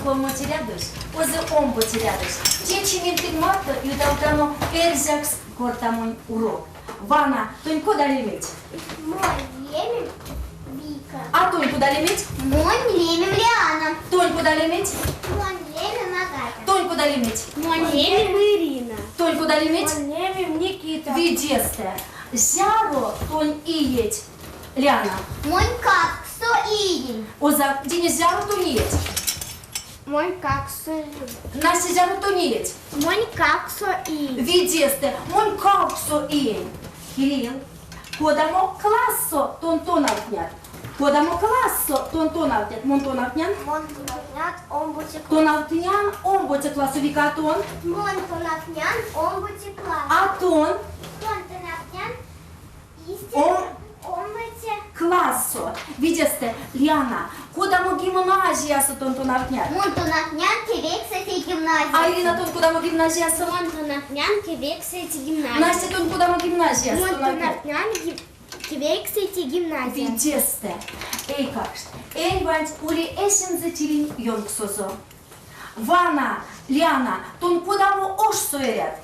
Колмоце рядось, озы омбоце рядось. Течи минь тынк марто ютавтано эрзякс кортамонь урок. Вана, тонь кода леметь? Монь лемем Вика. А тонь кода леметь? Монь лемем Лиана. Тонь кода леметь? Монь лемем Агата. Тонь кода леметь? Монь лемем Ирина. Тонь кода леметь? Монь лемем Никита. Видестэ. Зяро тонь иеть, Лиана? Монь кавксо иень. Озак, Денис, зяро тонь иеть? Монь кавксо Настя, зяро тонь иеть? Монь кавксо иень. Видестэ, монь кавксо иень. Кирилл, кодамо классо тон тонавтнят? Кодамо классо тон тонавтнят? Мон тонавтнян? Мон тонавтнян омбоце классо. Тонавтнян омбоце классо. Вика, а тон? Мон тонавтнян омбоце классо. А тон? Мон тонавтнян истя омбоце классо. Видестэ, Лиана, кодамо гимназиясо тон тонавтнят? Мон тонавтнян Кевексэсэ гимназиясо. А Ирина, тон кодамо гимназиясо? Мон тонавтнян Кевексэсэ гимназиясо. Настя, тон кодамо гимназиясо Мон тонавтнян Кевексэсэ гимназиясо. Видестэ, эйкакшт, эрьванть ули эсензэ тиринь ёнксозо. Вана, Лиана, тон кодамо ошсо эрят?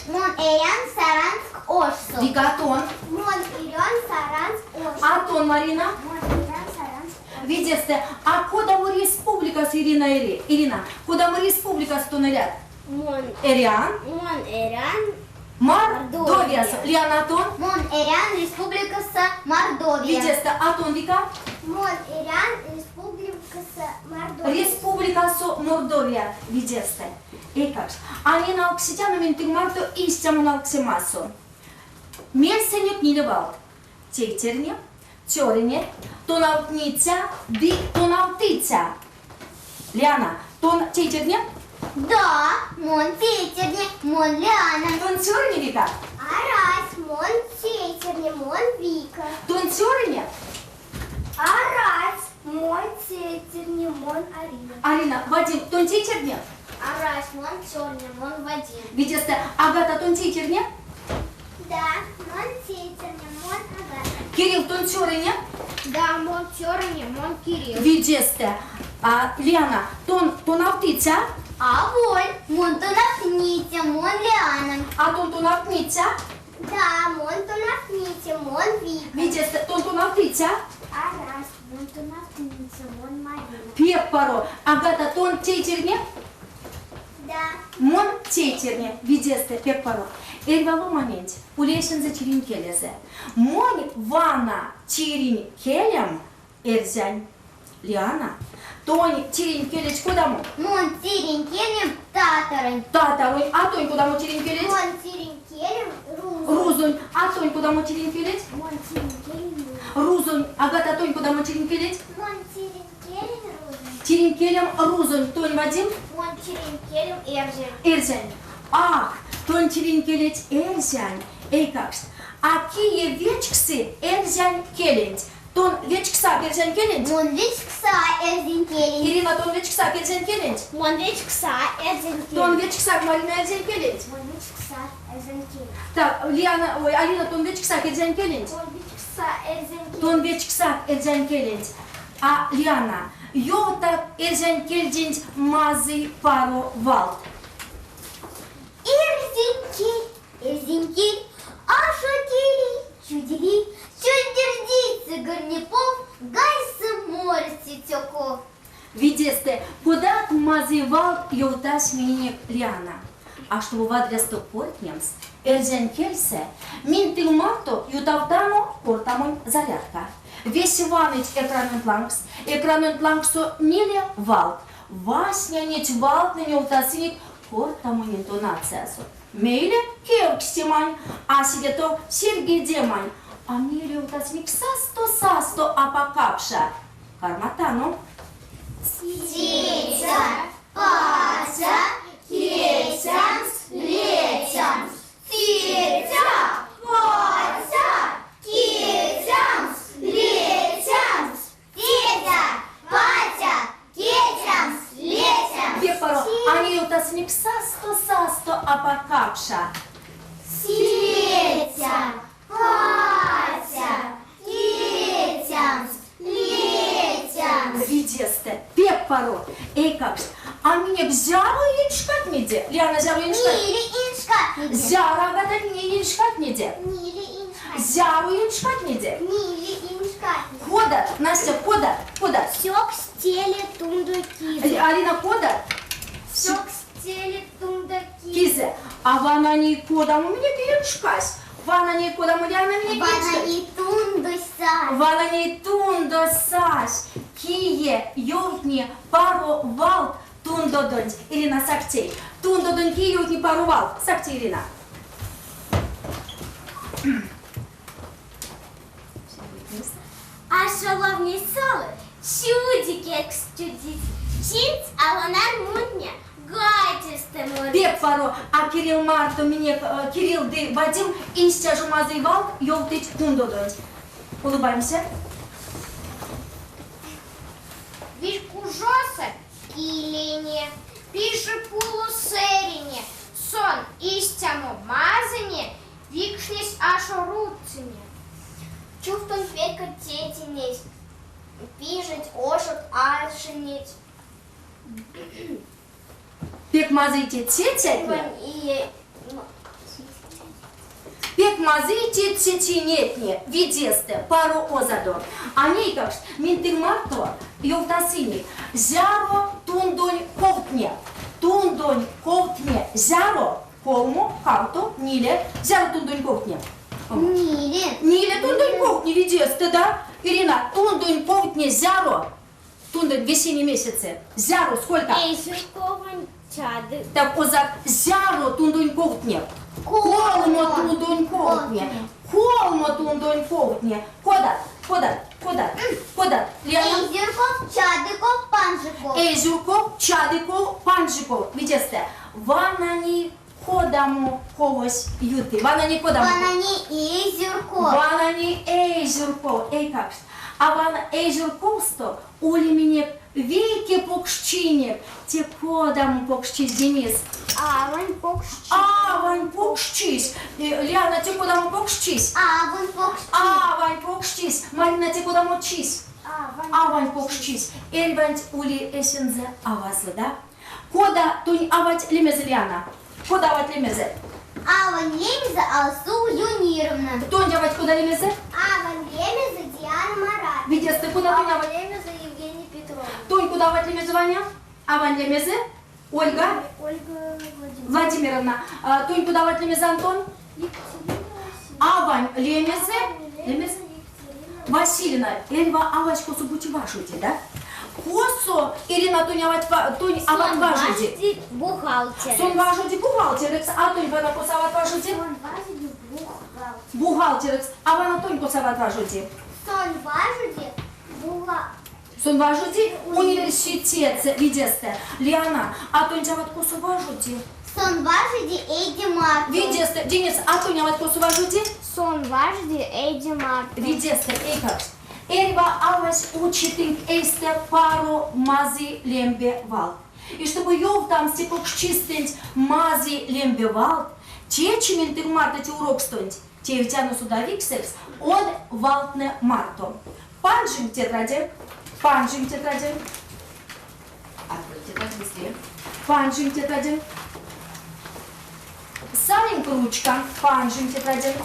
Мон эрян Саранск ошсо. Вика, тон? Мон эрян Саранск ошсо. А тон, Марина? Мон эрян Саранск ошсо. Видестэ, а кодамо республикасо Ирина эри? Ирина, кодамо республикасо тон эрят? Мон эрян. Мон эрян Мордовиясо. Лиана, тон? Мон эрян Республикасо Мордовия. Видестэ, а тон, Вика? Мон эрян Республикасо Мордовия. Республикасо Мордовия. Видестэ. Эйкакш, а не налксетяно минь тынк марто истямо налксемасо. Мельсэнек ниле валт. Тейтерне, цёрыне, тонавтниця ды тонавтыця. Лиана, тон тейтерне? Да, мон тейтерне, мон Лиана. Тон цёрыне, Вика? Арась, мон тейтерне, мон Вика. Тон цёрыне? Арась, мон тейтерне, мон Арина. Арина, Вадим, тон тейтерне? Арась, мон цёрыне, мон Вадим. Видестэ, Агата, тон тейтерне? Да, мон тейтерне, мон Агата. Кирилл, тон цёрыне? Да, мон цёрыне, мон Кирилл. Видестэ. А, Лиана, тон тонавтыця? Аволь, мон тонавтниця, мон Лиана. А тон тонавтниця? Да, мон тонавтниця, мон Вика. Видестэ, тон тонавтыця? Арась, мон тонавтниця, мон Марина. Пек паро. Агата, тон тейтерне? Да. Мон тейтерне, видестэ, пек паро. Эрьва ломаненть ули эсензэ тиринь келезэ. Монь вана тиринь келем эрзянь. Лиана, тонь тиринь келеть кодамо? Мон тиринь келем татаронь. Татаронь. А тонь кодамо тиринь келеть? Мон тиринь келем рузонь. Рузонь. А тонь кодамо тиринь келеть? Мон тиринь келем рузонь. Рузонь. Агата, тонь кодамо тиринь келеть? Мон тиринь келем рузонь. Тиринь келем рузонь. Тонь, Вадим? Мон тиринь келем эрзянь. Эрзянь. Ах, тонь тиринь келеть эрзянь. Эйкакшт, а кие вечксы эрзянь келенть? Тон вечксак эрзянь келенть? Мон вечкса эрзянь келенть. Ирина, тон вечксак эрзянь келенть? Мон вечкса эрзянь келенть. Тон вечксак, Марина, эрзянь келенть? Мон вечкса эрзянь келенть. Так, Лиана, ой, Алина, тон вечксак эрзянь келенть? Мон вечкса эрзянь келенть. Тон вечксак эрзянь келенть. А, Лиана, ёвтак эрзянь кельденть мазый паро валт. Эрзянь кель, эрзянь кель, ашо келей, чудили, чольдердиця горнипов, гайсэ морыця цёков. Видестэ, кодат мазый валт ёвтась миненек Лиана. А штобу вадрясто кортнемс эрзянь кельсэ, минь тынк марто ютавтано кортамонь зарядка. Весе ваныть экранонть лангс, экранонть лангсо ниле валт. Васня неть валтнэнь ёвтасынек кортамонь интонациясо. Мейле кевкстемань, а седе тов серьгедемань. А мейле ёвтасынек састо-састо апак капша. Карматано. Тетя, патя, кетямс, летямс. Тетя, патя, кетямс, летямс. Тетя, патя, кетямс, летямс. Пек паро, а ней ёвтасынек састо-састо апак капша. Тетя, патя, кетямс, летямс. Видестэ, пек паро, эйкакшт. минек зяро иень шкатнеде? Лиана, зяро иень шкат? Ниле иень шкатнеде. Зяро гадат ниле иень шкатнеде? Ниле иень шкатнеде. Зяро иень шкатнеде? Ниле иень шкатнеде. Кодат, Настя, кодат, кодат? Сёксь, теле, тундо, кизэ. Алина, кодат? Сёксь, теле, тундо, кизэ. Кизэ. А вана ней кодамо минек иень шкась? Вана ней кодамо Лиана минек иень Вана ней тундось сась. Вана ней тундо сась. Кие ёвтни паро валт тундодонть? Ирина Сактей. Тундодонть кие ёвтни паро валт? Сактей Ирина. Ашо ловне солы, чудикерькст чудить, Чинть ало нармунтне гайтевстэ морыть. Пек паро, а Кирилл марто минек Кирилл ды Вадим истя жо мазый валт ёвтыть тундодонть. Улыбаемся. Вирькужосо килейне, пиже пуло сэрине, Сон истямо мазыне, викшнезь ашо руцине. Чувтонть перька тетинеть, пижеть, ожот, ашинеть. Пек мазый те цецятне. Пек мазый те цецинетне, видестэ, паро озадо. А нейкакш минь тынк марто ёвтасынек, зяро тундонь ковтне. Тундонь ковтне зяро? Колмо, кавто, ниле. Зяро тундонь ковтне? Ниле. Ниле тундонь ковтне видестэ, да? Ирина, тундонь ковтне зяро? Тундонь весенний месяце. Зяро, сколько? Эйзюрковонь чады. Так, озак, зяро тундонь ковтне? Колмо тундонь ковтне. Колмо тундонь ковтне. Кодат? Кодат? Кодат? Кодат? Лиана? Эйзюрков, чадыков, панжиков. Эйзюрков, чадыков, панжиков. Видестэ. Вана ней кодамо ковось юты. Вана ней кодамо. Вана ней эйзюрков. Вана ней эйзюрков. Эйкакшт. А вана эйзюрковсто ули минек вейке покшчинек. Те кодамо покшчись, Денис? Авань покшчись. Авань покшчись. Лиана, те кодамо покшчись? Авань покшчись. Авань покшчись. Марина, те кодамо чись? Авань. Авань покшчись. Эрьванть ули эсензэ авазо, да? Кода тонь авать лемезэ, Лиана? Кода авать лемезэ? Авань лемезэ Алсу Юнировна. Тонь авать кода лемезэ? Авань лемезэ Диана Маратовна. Видестэ, кода тонь авать? лемезэ Евгений Петрович. Тонь кода авать лемезэ, Ваня? Авань лемезэ? Ольга? Ольга Владимировна. Владимировна. А, тонь кода авать лемезэ, Антон? Екатерина Васильевна. Авань лемезэ? Лемезэ? Васильевна, эрьва авась косо бути важоди, да? Косо Ирина тонь авать тонь ават важоди? бухгалтер. Сон важоди бухгалтерэкс, а тонь вана косо ават важоди? Сон важоди бухгалтер. Бухгалтерэкс, а вана тонь косо ават важоди? Сон важоди бухгалтер. Сон важоди университетсэ, видестэ. Лиана, а тонь ават косо важоди? Сон важоди эйде марто. Видестэ, Денис, а тонь ават косо важоди? Сон важоди эйде марто. Видестэ, эйкакшт. Эрьва авась учи тынк эйстэ паро мазый лембе валт. И чтобы ёвтамс те покшчистэнть мазый лембе валт, течи минь тынк марто те урокстонть теевтяно содавиксэкс од валтнэ марто. Панжинк тетраденк, панжинк тетраденк. Откройте тетрадь быстрее. Панжинк тетраденк. Саинк ручка, панжинк тетраденк.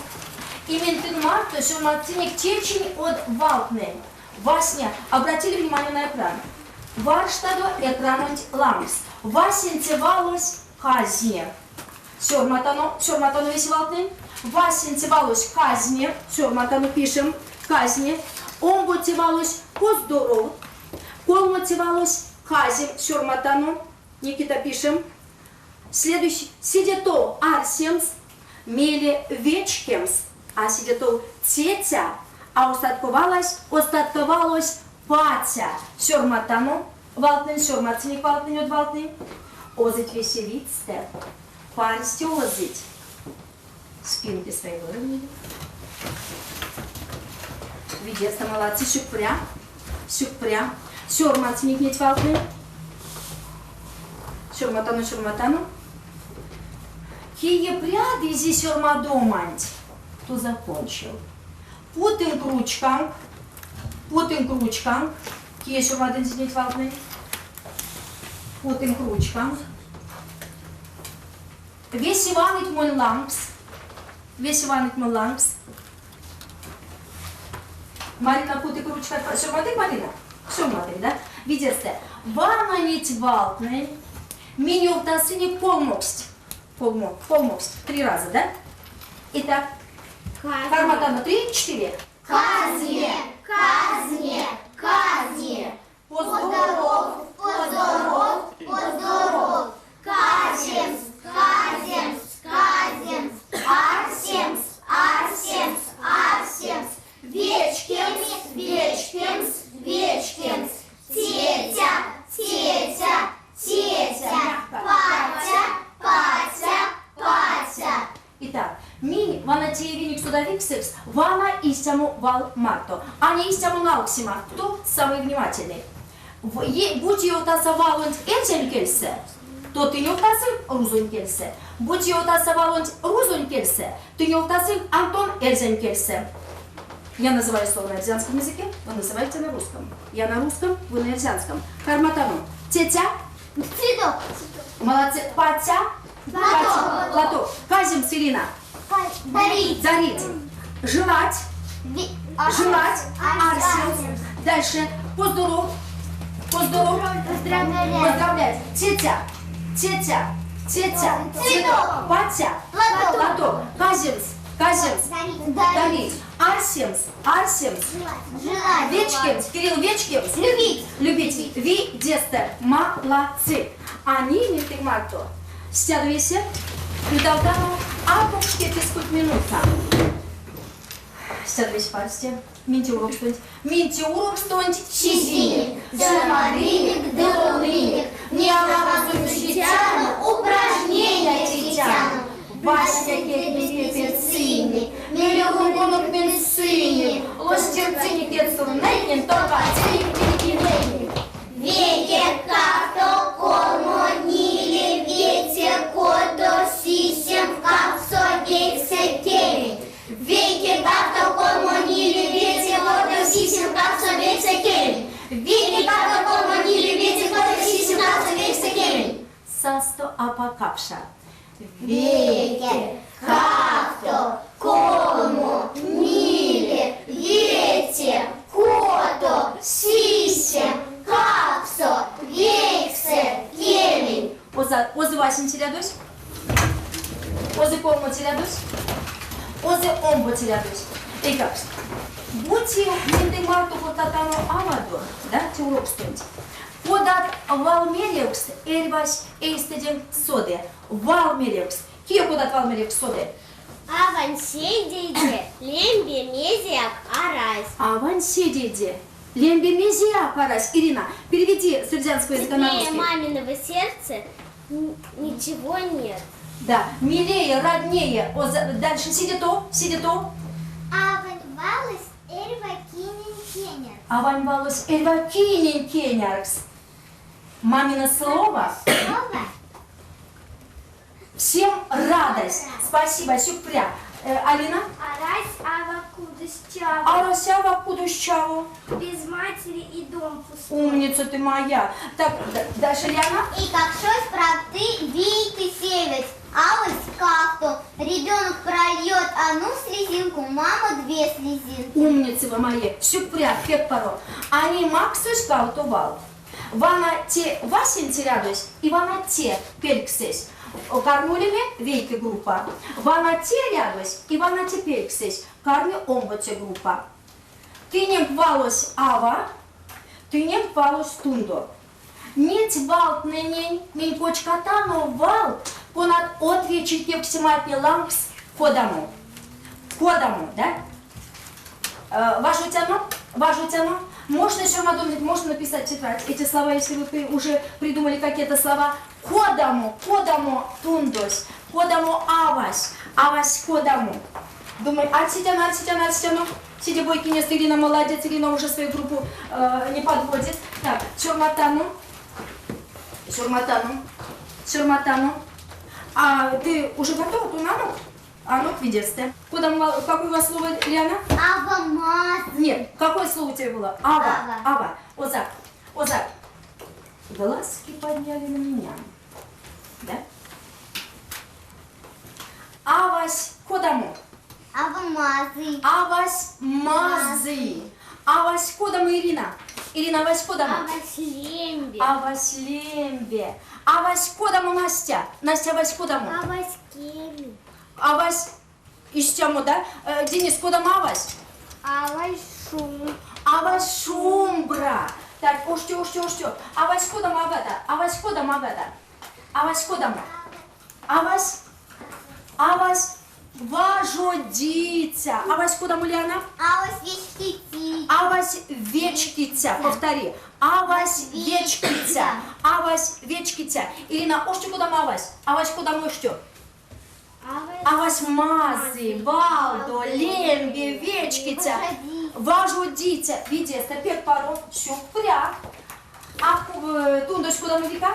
И минь тынк марто сёрмадсынек течинь од валтнэнь. Васня обратили внимание на экран. Варштадо экранонть лангс. Васенце валось казне. Сёрматано, сёрматано весе валтнэнь. Васенце валось казне, сёрматано пишем, казне. Омбоце валось поздоровт. Колмоце валось казем, сёрматано, Никита пишем. Следующий, седе тов арсемс, мейле вечкемс, а седе тов цеця, а остатка валось, остатка валось паця. Сёрматано, валтнэнь сёрмадсынек валтнэнь од валтнэнь. Озыть весе видьстэ, парсте озыть. Спинки свои выровняли. Видестэ, молодцы, сюкпря, сюкпря. Сёрмадсынек неть валтнэнь. Сёрматано, сёрматано. Кие прядызе сёрмадоманть, кто закончил. Путынк ручканк, путынк ручканк. Кие сёрмадынзе неть валтнэнь? Путынк ручканк. Весе ваныть монь лангс. Весе ваныть монь лангс. Марина, путык ручкат. Сёрмадык, Марина? Сёрмадык, да? Видестэ. Вана неть валтнэнь минь ёвтасынек колмоксть. Колмо, колмоксть. Три раза, да? Итак, карматано три, четыре. Казне, казне, казне. Поздоров, поздоров, поздоров. Каземс, каземс, каземс. Арсемс, арсемс, арсемс. Вечкемс, вечкемс, вечкемс. Тетя, тетя, тетя. Патя, патя, патя. Итак, минь вана теевинек содавиксэкс вана истямо вал марто, а не истямо налксема, кто самый внимательный. Бути ёвтаса валонть эрзянь кельсэ, то тынь ёвтасынк рузонь кельсэ. Бути ёвтаса валонть рузонь кельсэ, тынь ёвтасынк Антон эрзянь кельсэ. Я называю слово на эрзянском языке, вы называете на русском. Я на русском, вы на эрзянском. Карматано. Тетя. Цветок. Молодцы. Патя. Платок. Платок. Каземс, Ирина. Дарить. Дарить. Желать. Желать. Арсемс. Дальше. Поздоров. Поздоров. Поздравлять. Поздравлять. Тетя. Тетя. Тетя. Цветок. Патя. Платок. Платок. Каземс. Каземс. Дарить. Дарить. Арсемс. Арсемс. Желать. Вечкемс. Кирилл, вечкемс. Любить. Любить. Видестэ. Молодцы. А ней минь тынк марто. Стядо весе. Ютавтано апокшке физкультминута. Стядо весе парсте. Минь те урокстонть. Минь те урокстонть Чизинек, сёрмадынек ды ловнынек, Не Учитяно, упражнения тейтяно. Васня кедьгеть пицинек, Мейле рунгонок менстьсынек, Лостердсынек кедьсэнек, Топавтсынек пильгиненек. Вейке, кавто, колмо, ниле, вете, кото, сисем, кавксо, вейксэ, кемень. Вейке, кавто, колмо, ниле, вете, кото, сисем, кавксо, вейксэ, кемень. Вейке, кавто, колмо, ниле, вете, кото, сисем, кавксо, вейксэ, кемень. Састо апак капша. Вейке, кавто, колмо, ниле, вете, кото, сисем, кавксо, вейксэ, кемень. Озы, озы васенце рядось. Озы колмоце рядось. Озы омбоце рядось. Эйкакшт, бути минь тынк марто кортатано авадо, да, те урокстонть. Кодат валмеревкст эрьвась эйстэденк соды. Валмеревкст. Кие кодат валмеревкст соды? Авань седейде лембе мезеяк арась. Авань седейде лембе мезеяк арась. Ирина, переведи с эрзянского языка на Теплее русский. маминого сердца ничего нет. Да, милее, роднее. О, дальше седе тов, седе тов. Авань валось эрьва кинень кеняркс. Авань валось эрьва кинень кеняркс. Мамино слово Слово всем радость. Спасибо, сюкпря. Алина? Арась ава кудось чаво. Арась ава кудось чаво. Без матери и дом пустой. Умница ты моя. Так, дальше Лиана. Эйкакшось правты вейке сельведть, авась кавто. Ребенок прольет одну слезинку, мама две слезинки. Умницы вы мои. Сюкпря, пек паро. А ней максось кавто валт. Вана те васенце рядось и вана те пельксэсь. Карми улеме вейке группа. Вана те рядось и вана те пельксэсь. Карми омбоце группа. Тыненк валось ава, тыненк валось тундо. Неть валтнэнень минь кочкатано валт, конат отвечить кевкстематне лангс кодамо. Кодамо, да? Важодтяно, важодтяно. Можно сёрмадомс, можно написать в тетрадь эти слова, если вы уже придумали какие-то слова. Кодамо, кодамо тундось, кодамо авась, авась кодамо. Думай, арсетяно, арсетяно, арсетяно. Седе бойкинестэ, Ирина молодец, Ирина уже свою группу не подводит. Так, сёрмадтано, сёрмадтано, сёрмадтано. А ты уже готова? Тон анок? Анок видестэ. Кодамо, какое у вас слово, Лиана? Ава мазый. Нет, какое слово у тебя было? Ава. Ава. Ава. Озак. Озак. Глазки подняли на меня. Да? Авась кодамо? Ава мазый. Авась мазый. Авась кодамо, Ирина? Ирина, авась кодамо? Авась лембе. Авась лембе. Авась кодамо, Настя? Настя, авась кодамо? Авась кеме. Авась истямо, да? Э, Денис, кодамо авась? Авась шум. Авась шумбра. Так, оштё, оштё, оштё. Авась кодамо, Агата? Авась кодамо, Агата? Авась кодамо? Авась? Авась важодиця. Авась кодамо, Лиана? Авась вечкиця. Авась вечкиця. Повтори. Авась вечкиця. Авась вечкиця. Ирина, оштё кодамо авась? Авась кодамо оштё? Авась мазый, валдо, лембе, вечкиця, важодиця. Видестэ, пек паро, сюкпря. А э, тундось кодамо, Вика?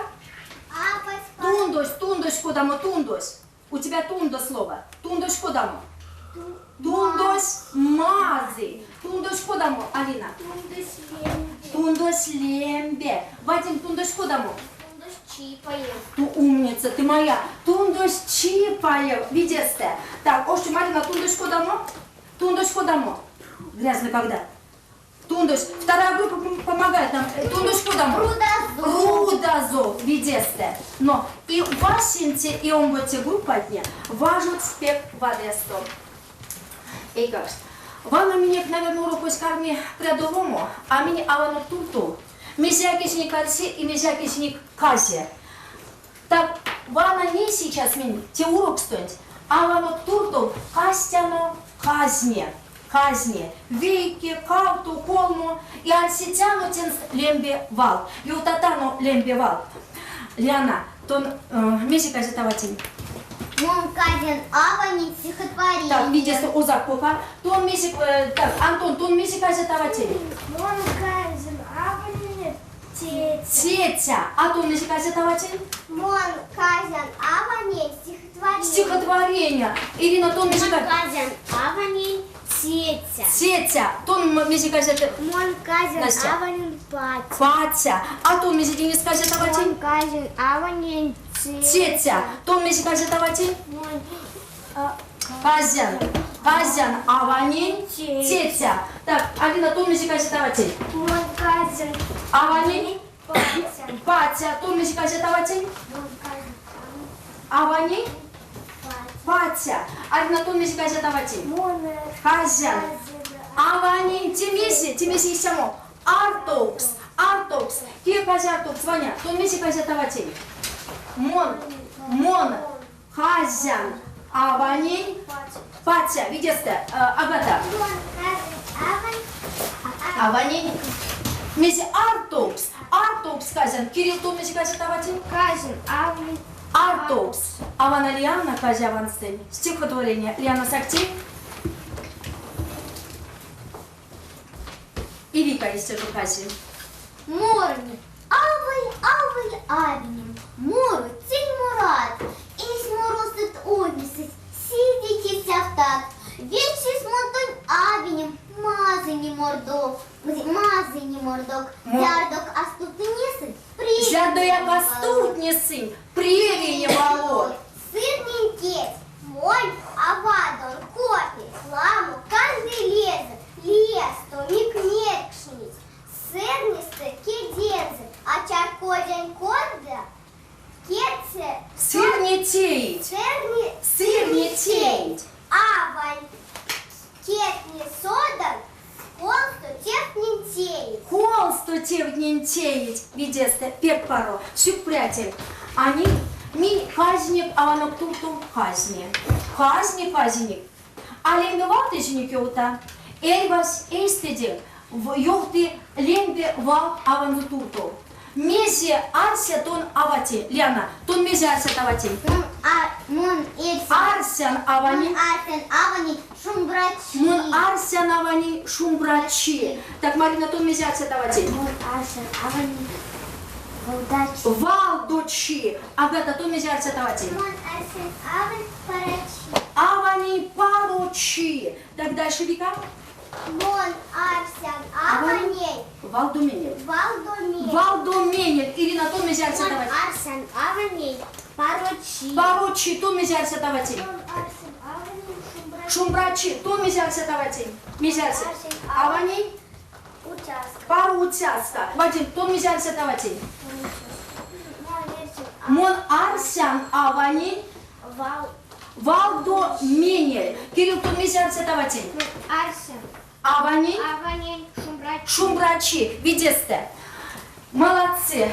Тундось, тундось кодамо, тундось. У тебя тундо слово. Тундось кодамо? Тундось мазый. Тундось кодамо, Алина? Тундось лембе. Тундось лембе. Вадим, тундось кодамо? Тундось чипаев. Ты умница, ты моя. Тундось чипаев. Видестэ. Так, оштё, Марина, тундось кодамо? Тундось кодамо? Грязно когда? Тундось. Вторая группа помогает нам. Э, тундось кодамо? Рудазов. Рудазов. Видестэ. Но и васенце, и омбоце группатне важодсть пек вадрясто. Эйкакшт. Вана минек, наверное, урокось карми прядовомо, а минь аванок туртов мезеяк эзинек арсе и мезеяк эзинек казе. Так, вана ней сейчас минь те урокстонть аванок туртов казтяно казне. Казне. Вейке, кавто, колмо и арсетяно тенст лембе вал. Ёвтатано лембе вал. Лиана, тон э, мезе казят аватень? Мон казян аванень стихотворение. Так, видестэ озак пока. Тон мезе, э, так, Антон, тон мезе казят аватень? Мон казян аванень цеця. Цеця. А тон мезе казят аватень? Мон казян аванень стихотворение. Стихотворение. Ирина, тон мезе Мон казян аванень цеця. Цеця. Тон мезе казят? Мон казян Настя. аванень паця. Паця. А тон мезе Денис казят аватень? Мон казян аванень Цеця. Тон мезе казят аватень? Мон Казян. Казян аванень цеця. Так, Алина, тон мезе казят аватень? Мон казян Аванень паця. паця. Тон мезе казят аватень? Мон казян Аванень паця. паця. Алина, тон мезе казят аватень? Мон Казян. Аванень те мезе, те мезе истямо. Артовкс, артовкс. Кие кази артовкс, Ваня? Тон мезе казят аватень? Мон, мон, казян, аванень паця. Видестэ, э, Агата. Аванень. Мезе артовкс, артовкс казян. Кирилл, тон мезе казят аватень? Казян аванень Артовкс. А вана Лиана кази аванстэнь. Стихотворение. Лиана сак тей. И Вика истя жо кази. Морынек, аволь, аволь авинем, морыть, тынь морат, Эсь моросот оймсить, седе кецявтат. Вечксызь мон тонь авинем, мазыйне мордок, мазыйне мордок, Зярдо а стувтнесынь, Зярдояк а стувтнесынь, превень валот. Сырнень кедть, монь авадон кортнить, ламо канды лезэ, лиясто мик мерькшнить. Сырнестэ кедензэ, а чарькодян кода кедьсэ Сырне теить. Сырне Сырне теить. Авань кедтнень содан, колсто тевтнень теить. Колсто тевтнень теить. Видестэ, пек паро, сюкпря тенк. А ней минь казинек аванок туртов казне. Казне казинек. А лембе валт эзинек ёвта. Эрьвась эйстэденк ёвты лембе вал аванзо туртов. Мезе арсят тон аватень? Лиана, тон мезе арсят аватень? Мон а мон эрсян. Арсян аванень. Мон арсян аванень шумбрачи. Мон арсян аванень шумбрачи. Так, Марина, тон мезе арсят аватень? Мон арсян аванень валдочи. Валдочи. Агата, тон мезе арсят аватень? Мон арсян аванень парочи. Аванень парочи. Так, дальше, Вика. Мон арсян аванень. Валдо менель. Валдо менель. Валдо менель. Ирина, тон мезе арсят Мон арсян аванень парочи. Парочи. Тон мезе арсят аватень? Мон арсян аванень шумбрачи. Шумбрачи. Тон мезе арсят аватень? Мезе арсят? Аванень? Уцяска. Паро уцяска. Вадим, тон мезе арсят аватень? Мон арсян аванень. Вал. Валдо менель. Кирилл, тон мезе арсят аватень? Арсян. Аванень? Аванень шумбрачи. Шумбрачи. Видестэ. Молодцы.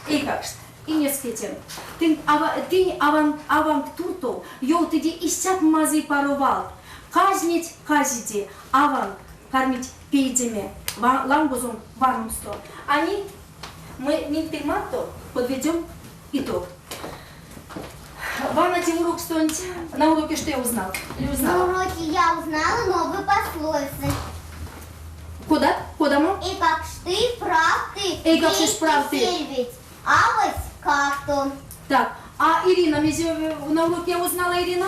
Эйкакшт, инескетем. Тынь, ава, тынь аван, аванк туртов ёвтыде истят мазый паро валт. Казнеть казиде, аванк кармить пейдеме лангозонк ваномсто. А ней мы минь тынк марто подведем итог. Вана те урокстонть, на уроке что я узнал? Или узнала? На уроке я узнала новую пословицу. Кода? Кодамо? Эйкакшты, правты, Эйкакшось правты. сельведть, авась кавто. Так, а Ирина, на уроке я узнала, Ирина?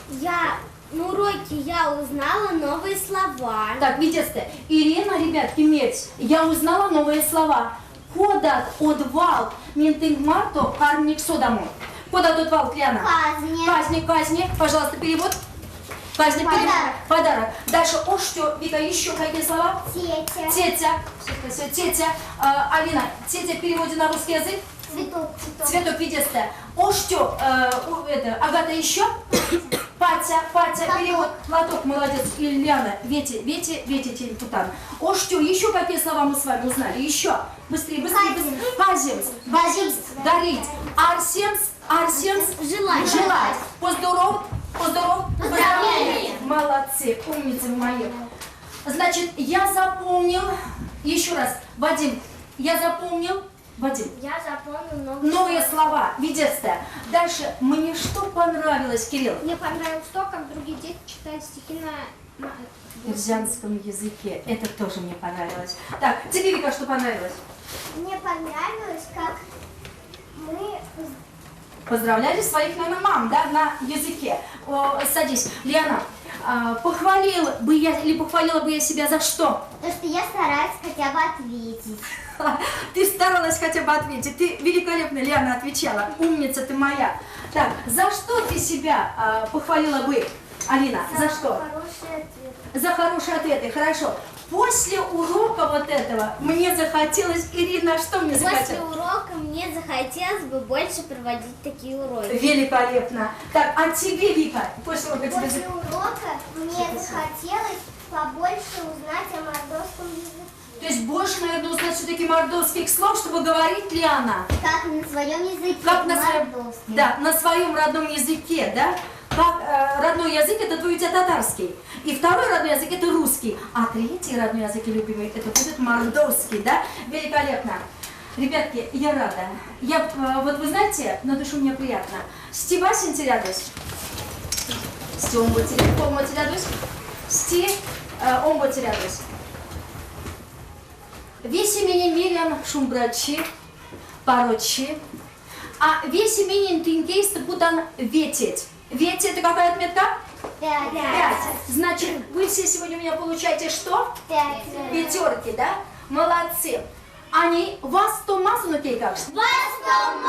Я на уроке я узнала новые слова. Так, видите, Ирина, ребятки, мерсь, я узнала новые слова. Кодат од валт минь тынк марто карминек содамо. Кодат од валт, Лиана? Казне. Казне, казне. Пожалуйста, перевод. Казне, перевод. Подарок. Подарок. Дальше, оштё, Вика, еще какие слова? Тетя. Тетя. Все, тетя. А, Алина, тетя в переводе на русский язык? Цветок. Цветок. Цветок видестэ. Оштё, это, Агата еще? Патя, патя, Платок. перевод. Платок, молодец. Ильяна, вете, вете, вете, путан. Оштё, еще какие слова мы с вами узнали? Еще. Быстрее, быстрее, быстрее. Каземс, каземс, дарить. Арсемс, арсемс. Желать. Желать. Поздоров, поздоров. Поздравление. Молодцы, умницы мои. Значит, я запомнил, еще раз, Вадим, я запомнил, Вадим, Я запомнил новые, новые слова, видестэ. Дальше, мне что понравилось, Кирилл? Мне понравилось то, как другие дети читают стихи на... Эрзянском языке. Это тоже мне понравилось. Так, тебе, Вика, что понравилось? Мне понравилось, как мы... Поздравляли своих, наверное, мам, да, на языке. О, садись. Лиана, похвалил бы я или похвалила бы я себя за что? То, что я стараюсь хотя бы ответить. Ты старалась хотя бы ответить. Ты великолепно, Лиана, отвечала. Умница ты моя. Так, за что ты себя похвалила бы, Алина? За что? Хороший ответ. За хорошие ответы, хорошо. После урока вот этого мне захотелось, Ирина, что мне После захотелось? урока мне захотелось бы больше проводить такие уроки. Великолепно. Так, а тебе, Вика, после урока тебе После урока мне захотелось побольше узнать о мордовском языке. То есть больше, наверное, узнать все-таки мордовских слов, чтобы говорить, Лиана? Как на своем языке, Как на своем, мордовском. да, на своем родном языке, да? Как, родной язык это твой у тебя татарский. И второй родной язык это русский. А третий родной язык, любимый, это будет мордовский, да? Великолепно. Ребятки, я рада. Вот вы знаете, на душу мне приятно. Сти васень рядусь. Сти омбоце рядусь. Сти омбоце рядусь. Весеменень мерян шумбрачи, парочи. А весеменень тынк эйстэ путан вететь. Вете это какая отметка? Пять. 5. Значит, вы все сегодня у меня получаете что? Пять. Пятерки, да? Молодцы. Они вас то мазанок, эйкакшт? Вастомазонок.